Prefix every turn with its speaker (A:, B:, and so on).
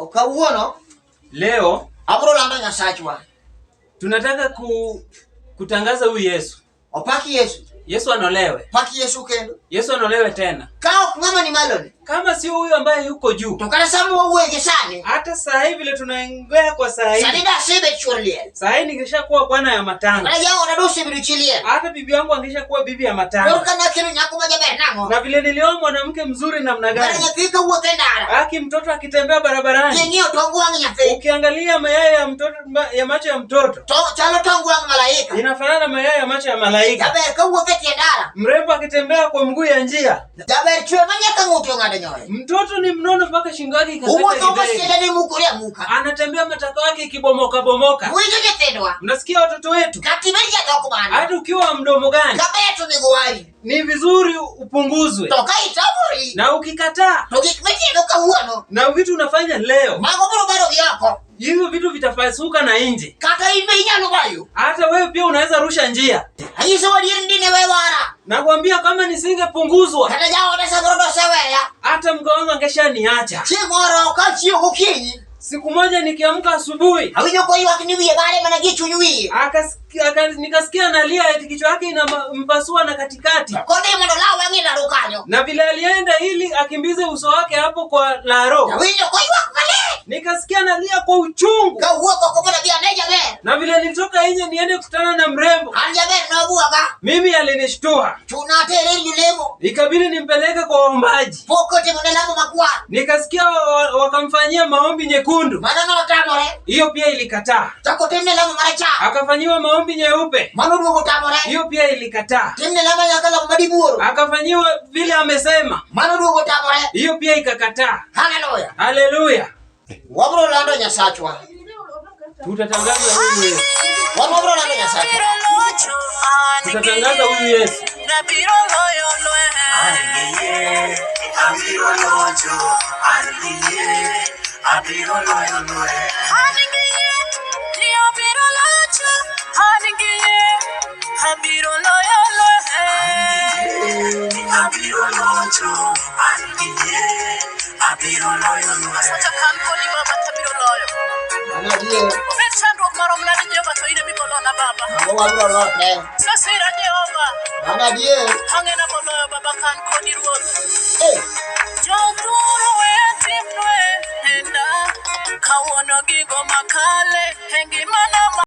A: Kawuono
B: Leo
A: abiro lando Nyasachwa.
B: Tunataka kutangaza huyu Yesu.
A: Opak Yesu.
B: Yesu anolewe.
A: Pak Yesu kendo.
B: Yesu anolewe tena.
A: Ka ok ng'ama ni maloni.
B: Kama sio huyu ambaye yuko juu.
A: To kata sama wawuoyo gi sani.
B: Hata saa hii vile tunaongea kwa saa hii.
A: Sani dasebet chuor liel.
B: Saa hii ningeshakuwa bwana ya matanga.
A: Kata jaoda dosebedo chi liel.
B: Hata bibi yangu angeshakuwa bibi ya matanga.
A: Koro ka nakelo nyako ma jaber nang'o?
B: Na vile nilioa mwanamke mzuri namna
A: Kata
B: gani?
A: nyathi kawuotho e ndara.
B: Haki mtoto akitembea barabarani.
A: King'iyo tong wang' nyathi.
B: Ukiangalia mayai ya mtoto ya macho ya mtoto.
A: To chalo tong wang' malaika.
B: Inafanana na mayai ya macho ya malaika.
A: Jaber kawuotho e tie ndara.
B: Mrembo akitembea kwa mguu ya njia.
A: Jaber chwe ma nyaka ng'ute ong'ado nyoyo.
B: Mtoto ni mnono mpaka shingo yake ikakata
A: Owuotho
B: kideri.
A: masiendene mukore amuka.
B: Anatembea matako yake ikibomoka bomoka.
A: Winjo nyithindwa.
B: Mnasikia watoto wetu?
A: Kata ibed jadhok mane.
B: Hata ukiwa mdomo gani,
A: Kaber to onego wari.
B: ni vizuri upunguzwe.
A: To ka itamori.
B: Na ukikataa,
A: To gik mitimo kawuono.
B: na vitu unafanya leo,
A: Mago biro bedo gi oko.
B: hivyo vitu vitapasuka na nje.
A: Kata in be inyalo bayo.
B: Hata wewe pia unaweza rusha njia.
A: Anyiso adier ni dine we wara.
B: Nakwambia kama nisingepunguzwa,
A: Kata jaoda samoro doseweya.
B: hata mke wangu angeshaniacha.
A: Chieng' moro kachiewo gokinyi.
B: Siku moja nikiamka asubuhi,
A: Awinjo koywak ni wiye bare mana gi chuny wiye.
B: Nikasikia analia eti kichwa yake inampasua na katikati.
A: Kodhi mondo olaw wang'e laro kanyo.
B: Na vile alienda ili akimbize uso wake hapo kwa laro,
A: Awinjo koywak malit.
B: nikasikia analia kwa uchungu.
A: Kawuok oko mondo adhi ane jaber.
B: Na vile nilitoka nje niende kukutana na mrembo,
A: An jaber nobwoga.
B: mimi alinishtua,
A: Chuna atere ir jolemo.
B: ikabidi nimpeleke kwa waombaji.
A: Pok otimone lamo makwar.
B: Nikasikia wakamfanyia maombi nyekundu,
A: Mano notamore.
B: hiyo pia ilikataa.
A: Chako timne lamo marachar.
B: Akafanyiwa maombi nyeupe,
A: Mano oduogo tamore.
B: hiyo pia ilikataa.
A: Timne lamo nyaka lamo madibuoro.
B: Akafanyiwa vile amesema,
A: Mano oduogo tamore.
B: hiyo pia ikakataa.
A: Haleluya.
B: Haleluya!
A: Wabiro lando Nyasachwa.
B: Tutatangaza huyu Yesu,
A: Wan wabiro lando Nyasachwa.
B: Tutatangaza huyu Yesu.
C: Abiro locho, an gi yie, abiro loyo lweny.
D: Abiro loyo lweny.
C: Abiro locho, an gi yie, abiro loyo lweny.
D: Asacha kan kodi baba tabiro loyo.
A: Mano adier.
D: Obed chandruok marom nade Jehova to in ema ibolona baba.
A: Mago wabiro lote.
D: Sasira Jehova.
A: Mano adier.
D: Ang'ena boloyo baba kan kodi ruoth.
A: Eh.
D: Jothuru we timnwe enda. Kawuono gigo makale e ngimana.